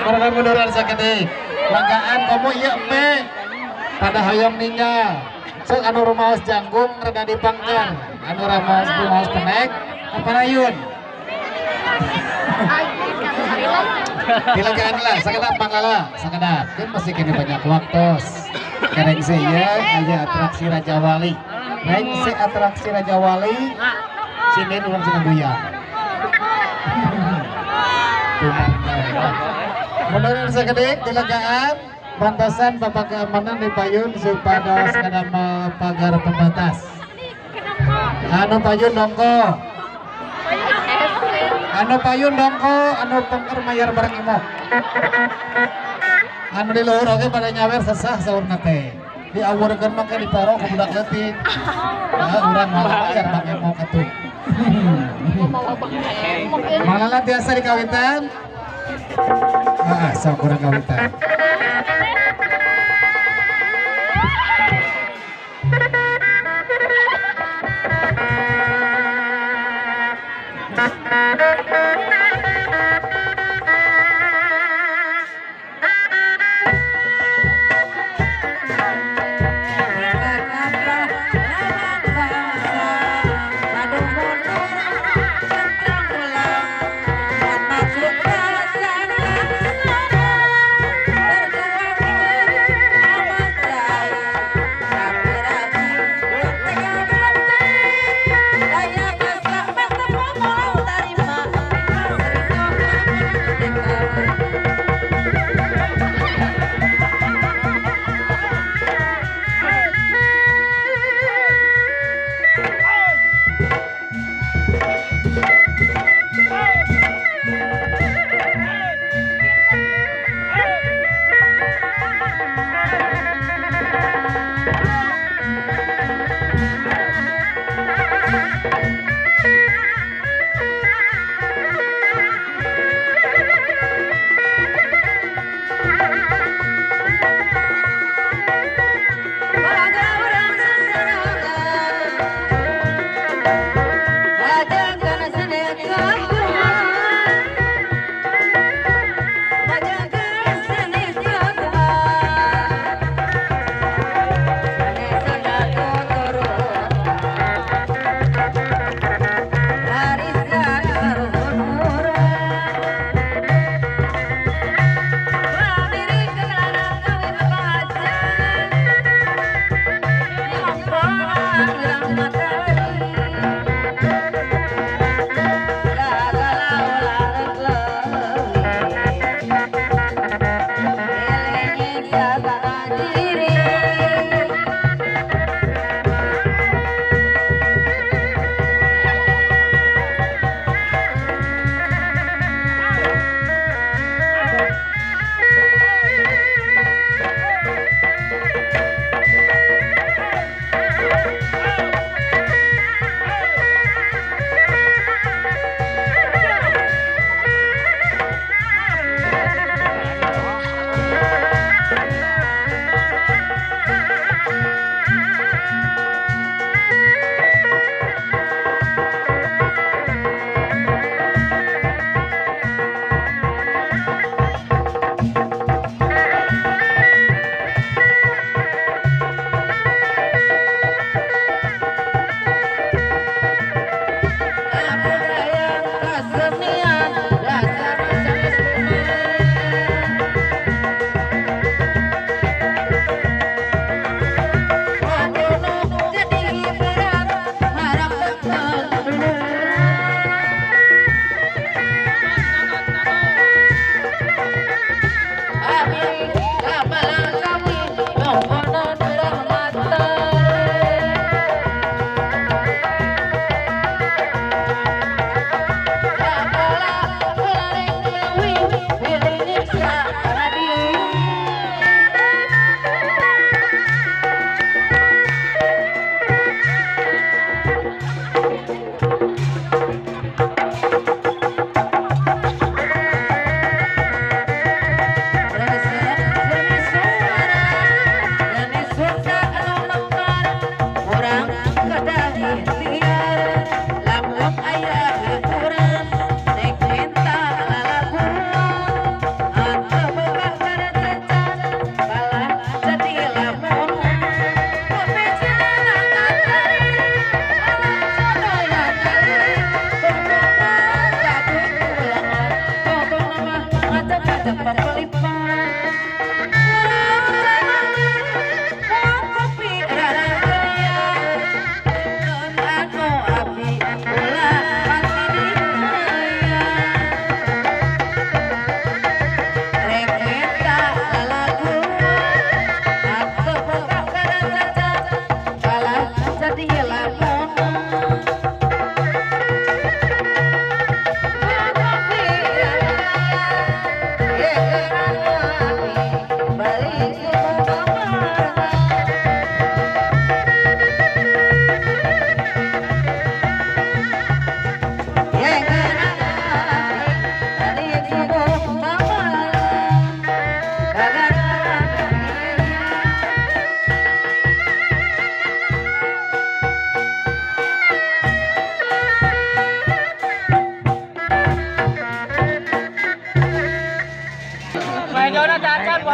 Mereka munduran sakedik. Langgaan komo ieu embe pada hoyong ninggal. Sok anu rumaos jangkung rada dipangkang, anu rumaos penek kaparayun. Dilegaan lah, sakedap mangala, sakedap. Kan masih kini banyak waktu. Rengse ya, aya atraksi Raja Wali. Rengse atraksi Raja Wali, sini urang cenah buyar. Menurut sakedik dilegaan bantasan bapak keamanan di payun supados kadamel pagar pembatas. Anu payun dongko. Anu payun dongko, anu pengker mayar bareng imok. Anu di luhur oge pada nyawer sesah saurna teh. Diawurkeun mah ke diporo ku budak leutik. Nah, urang malah mayar bang emok atuh. Malala tiasa dikawitan. Ah, sok kurang kawitan. Jangan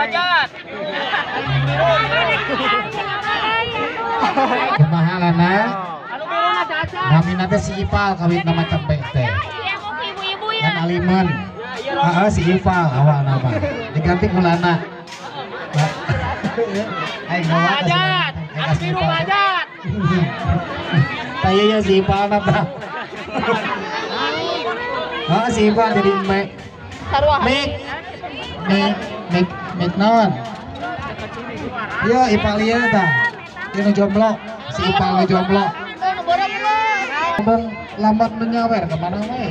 Hajat. Kumaha lana? Namina teh si Ipal kawin nama tempe teh. Dan aliman. Heeh si Ipal awal nama. Diganti ku Lana. Aing Hajat. Anu biru Hajat. Tah ieu si Ipal na tah. Heeh si Ipal jadi mek. Mik. Mik mik mik naon? Yo Ipal ieu tah. Ieu nu jomblo, si Ipal nu jomblo. Ngomong lambat menyawer kemana we?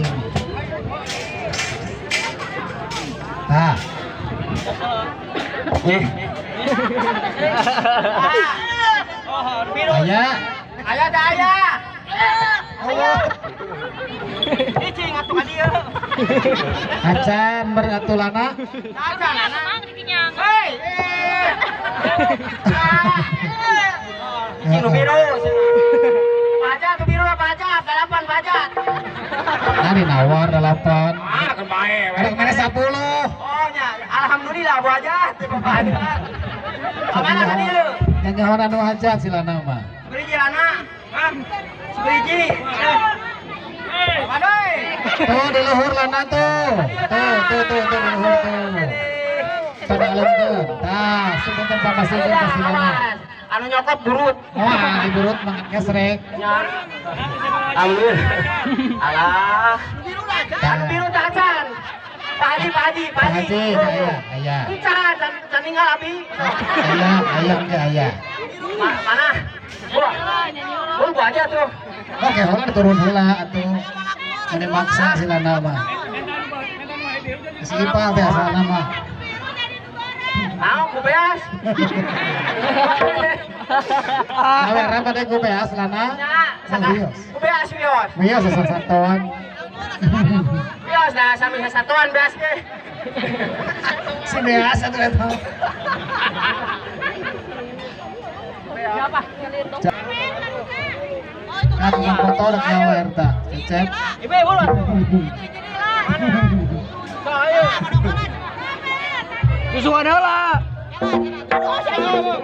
Tah. Aya. Aya da aya. Aya. Cicing atuh ka dieu. Acan beratulana. Acan ana. Hei. Cing biru. Pajak biru pajak, 8 pajak. Nah, nawar 8. Ah, kan bae. Ada kemana 10? Oh nya, alhamdulillah bu aja, teu pajak. Kamana ka dieu? Nyanyahoan anu hajat silana mah. Seberiji lana. Hah? Seberiji. Waduh. Tuh di luhur lana tuh. Tuh tuh tuh tuh di luhur tuh. Pada alungkeun. Tah, sebentar pamasikeun ka silana. Anu nyokot burut. Wah, di burut mangan kesrek. Nya. Alhamdulillah. Alah. Anu biru tacan. Pak Haji, Pak Haji, Pak Haji. Aya, aya. Encan, can ninggal abi. Aya, aya ge aya. Mana? Wah. Oh, gua aja tuh. Oke, heula turun heula atuh. Meni maksa silana mah. Si Ipal teh asalna mah. Mau ku beas. Nawer apa deh ku beas lana? Ku beas wios. Wios sasatoan. Wios dah sami sasatoan beas ge. Si beas atuh eta. Siapa? Kan foto rek nyawer tah, Cecep. Ibu bulu atuh. Mana? So ayo. Susuan heula. Oh,